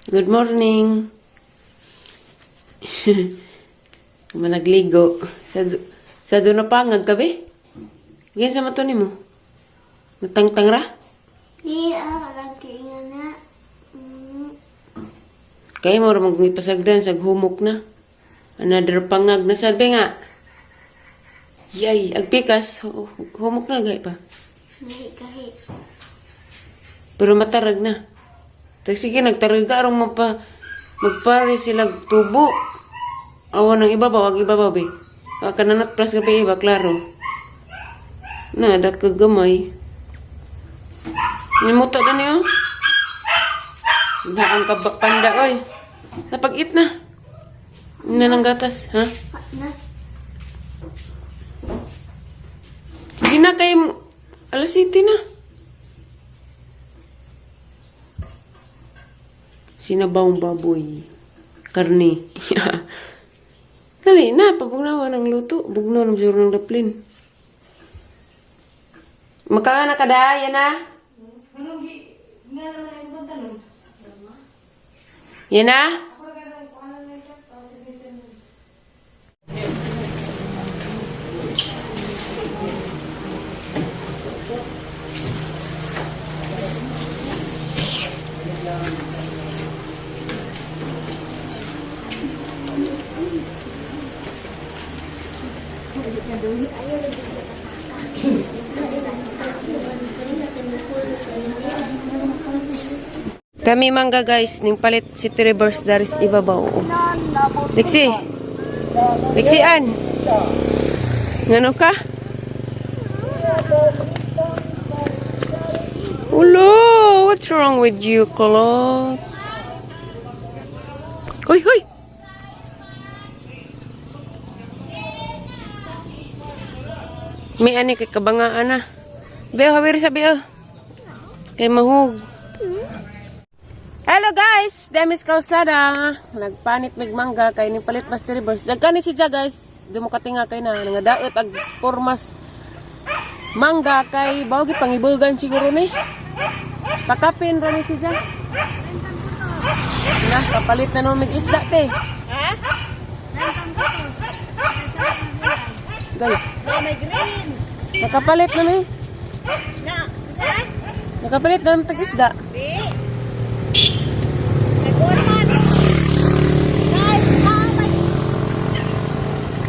Good morning. Managligo. Sa doon na pangag kabi. Ganyan sa mato nimo. Natangtang ra? Di, ah, lagi nga na. Kay mo ra magpasagdan sag humok na. Another pangag na sabi nga. Yay, agpikas humok na gay pa. Hindi kahi. Pero matarag na. Tag sige nagtarag ka arong mapa magpare sila tubo. Awa ng ibabaw, ag ibabaw be. Wa ka na plas ka pa iba, klaro. Na, dat ka gamay. Nimuto na niyo. Na ang panda oy. Napag-it na. Na ng gatas, ha? Pa na. Hindi na kay alas 7 na. Sinabawang baboy. Karne. Dali na, pabugnawa ng luto. Bugnaw ng siguro ng daplin. Makaana ka da, yan na. Yan na. Kami mangga guys, ning palit si Rivers daris ibabaw. Lexi. Lexian. Ngano ka? Ulo, what's wrong with you, Kulot? Uy, huy! May ani kay kabangaan na. Beo, hawir sa beo. Kay mahug. Hello guys! Demis Calzada. Nagpanit mig mangga kay ning palit mas rivers. Dagkan ni si Ja guys. Dumukatinga kay na ngadaot ag pormas mangga kay bawo gi pangibugan siguro ni. Pakapin ra ni si Ja. Na kapalit na no mig isda te. Ha? Gay, May green. nakapalit na ni. Na, saan? Nakapalit na ng tag isda. Di. May gorman. Nay, may.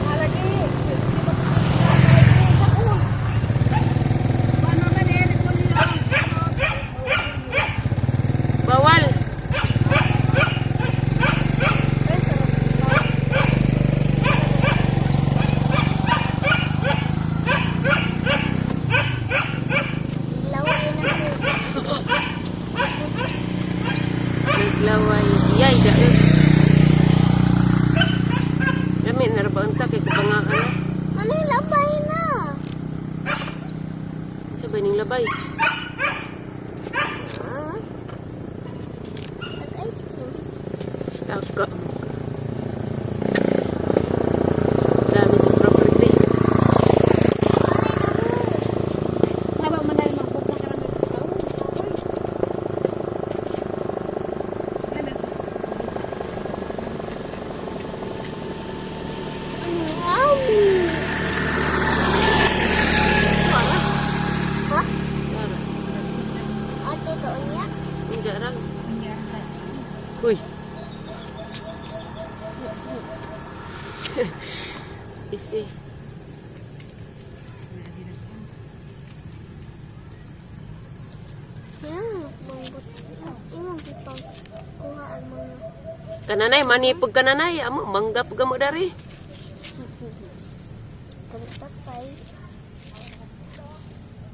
Malagi. Bawal. Laway na ko. Naglaway. Yay, daot. Dami na ra ba unta kay kabangaan na. Ano yung labay na? Sa ba ning labay? Ah. Nag-ice cream. Taka. Dami sa property. Ang yummy. Ha? Ah, totoo niya? Hindi ra. Uy. Isi. Yan, mambot. Imong gipang kuha ang mga Kananay, manipog kananay. Amo, mangga pag mo dari. Kantapay.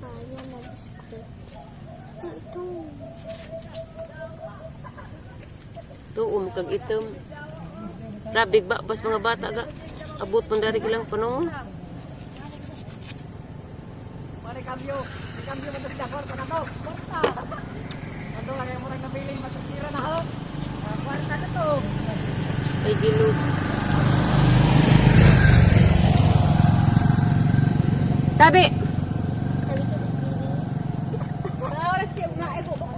Ah, yan na biskuit. Ah, ito. Tuom kag itom. Rabig ba bas mga bata ga. Abot man dari gilang panong. Ay gilo. Tabi. Sabi ko, baby.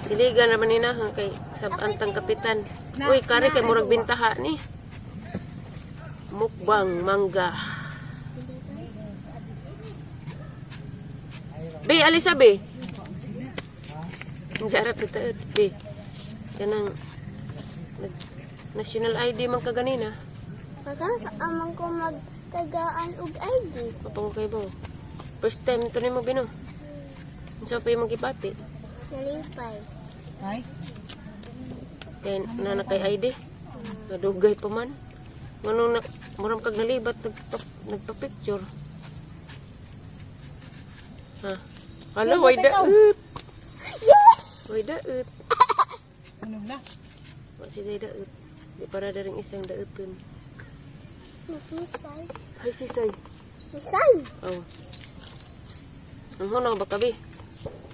Siligan naman ni na kay sabantang kapitan. Uy, kari kay murag bintaha ni. Mukbang mangga. Be, alisa be. Sarap ito, be. Kanang national ID man ka ganina. Magkano sa amang ko magtagaan og ID? Mapang kay ba? First time to nimo bino. Unsa pa imong gipati? Nalipay. Ay. Kay nana kay ID. Nadugay pa man. Ngano na muram kag nalibat nagpa-picture. Ha. Hala, way daut. Way daut. Inom na. Wa si day daut. Di para daring isang dauton. Mismisay. Ay sisay. Misay! Oh. Ang hunaw ba kabi?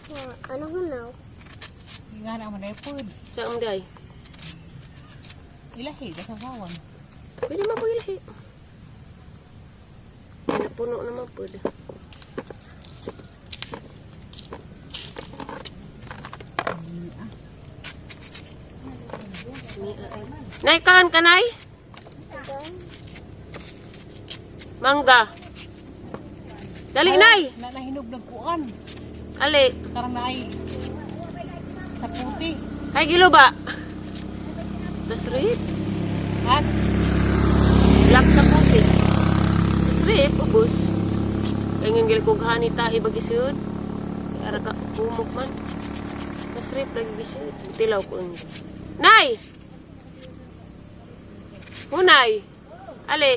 Oh, ano hunaw? Nga na man ay food. Sa ang day. Ilahi ka sa bawang. Pwede man po ilahi. Napuno naman po. Nay, kaan ka, Nay? Mangga. Dali, Nay! Na nahinog nagkuan. Ali. Karang na ay sa puti. Ay, gilo ba? Tas rip. At Black sa puti. Tas rip, ubos. Kaya nga gil kog hani ta ibagisud. Ara ka kumok man. Tas rip lagi gisud. Tilaw ko ang. Nay! Hunay! Ali!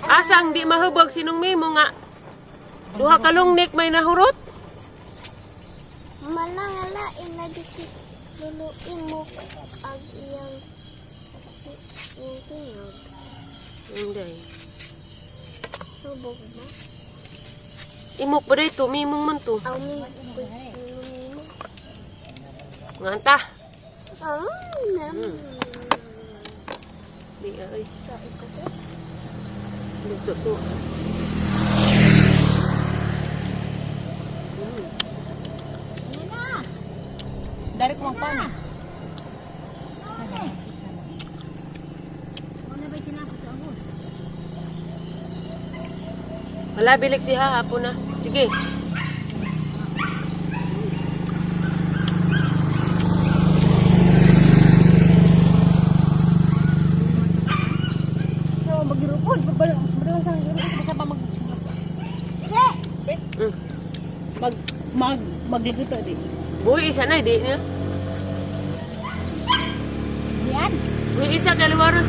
Asang di mahubog sinong mimo nga duha ka lungnik may nahurot? Malangalain na dikit luluin mo ag iyang iyang tingog. Hindi. Hubog ba? Imok ba dito? Mimong man to. Aw, mi mi mo. Nga anta. Ah, nam. Di ay. Kain ko ko. Luto to. Dari ko magpana. Wala bilik siya hapon na. Sige. So magirupod pagbalik sa sa girupod basta pa mag Mag mag magliguto di. Buhi isa na di niya. Yan. Buhi isa kay Liwaros.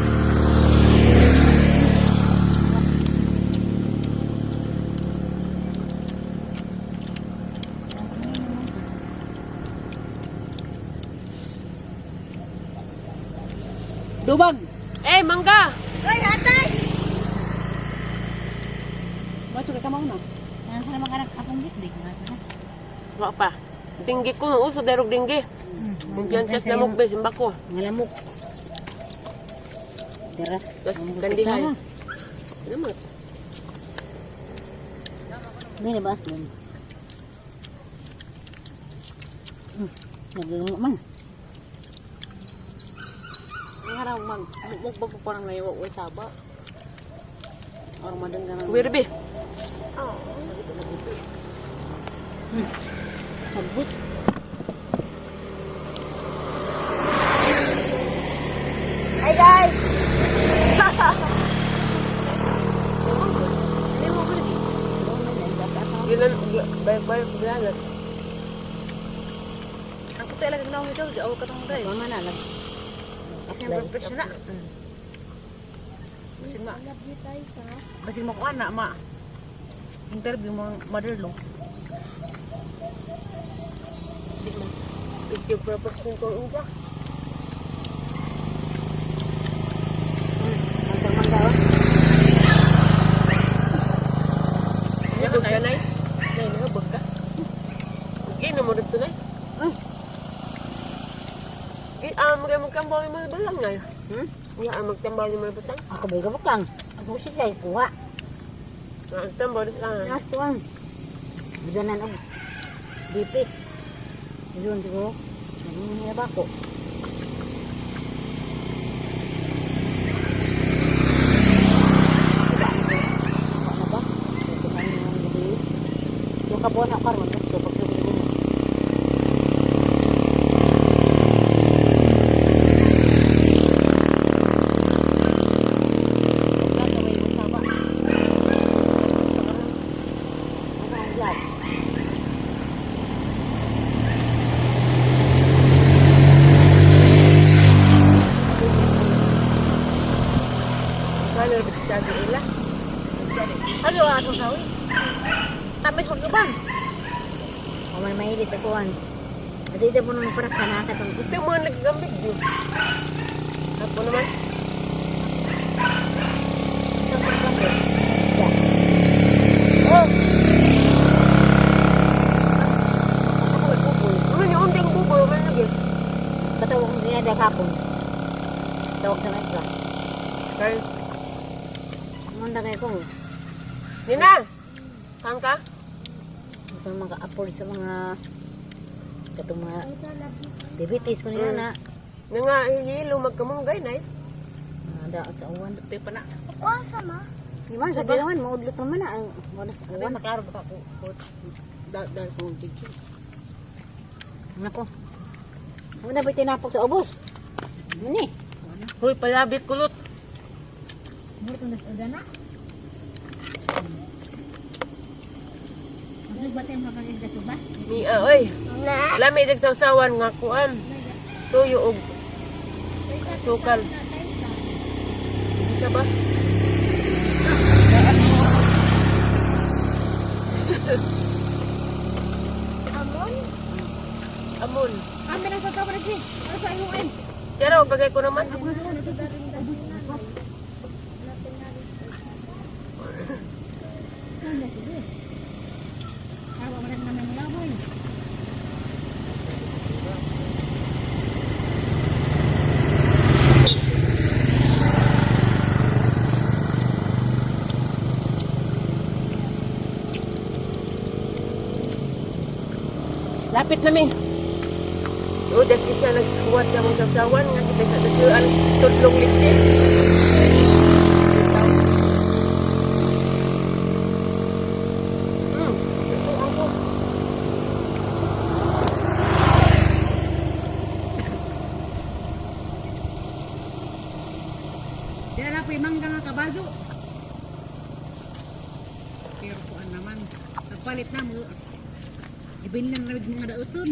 Dubag. Eh, mangga. Oy, hatay. Macho kay kamaw na. Nasa naman kanak akong gitdik nga. Wa pa. Dinggi ko no uso darog dinggi. Kumpiyansa sa lamok be simba ko. Ngalamok. Dira. Tas kandihay. Ano mo? Dili ba aslin? Naglumo man. Ang harang mag mukbang pa parang layo wa saba. Or madanggan ang Wirbi. Oh. Magbut. Hi guys. Gilan bay bay. Ang puti lang ginawa ito, jaw ka tong dre. Mama na lang. Siyempre fresh na. Basig ma. Basig mo kuan na ma. Interview mo mother-in-law. Picture perfection ko uga. Nahubog ka, Nay? Nay, nahubog ka? Okay, namurod to, Nay. Eh, magtambaw yung mga balang, Nay. Hmm? Yeah, magtambaw yung mga batang. Ako ba gabok lang? Ako siya siya kuha. Ah, Magtambaw na sila. Nas tuang. Bidanan og DP. Yun siguro. Ano nga bako? Ano ba? Yung kabuan ako karon, so pagsugod ko na. Asa ang vlog? Kano ba sa atin ila? Ano ang atong sawi? Tamis kong uban. O man mahilig sa kuwan. Kasi ito po nung parang kanaka tong Ito yung mga naggamit yun. Ako naman. Oh! Asa ko may buboy. Ano yung undang bubo? Ano lagi? Patawag ko niya dahil hapon. Tawag sa maestra. Kay. Munda kayo ko. Nina! Kang ka? Ito mga afford sa mga katong mga diabetes ko niya na. Nga nga, hihilo magkamunggay na eh. Mga daot sa uwan. Ito pa na. Kuha sa ma. Di man sa dalawan, maudlot naman na ang oras na uwan. Maklaro ba ako? Dahil kong video. Nako. Una ba tinapok sa ubos? Ano eh? Hoy, palabit kulot. Ano itong nasa na? Ano ba tayo makakain sa ba? Mia, oy. Na. Lami dag sawsawan nga kuan. Tuyo og sukal. Isa ba? Amon. Amon. Ah, meron sa kabar si. Ano sa iyong ay? Pero bagay ko naman. Ah, wala naman laboy. Lapit na mi. O, das isa nagkuwat sa mong sawsawan nga kita sa tujuan tudlong litsi. Ito ako. Kaya na po yung mangga nga kabazo. Pero kuan naman. Nagpalit na mo. Ibinlan na mga daoton.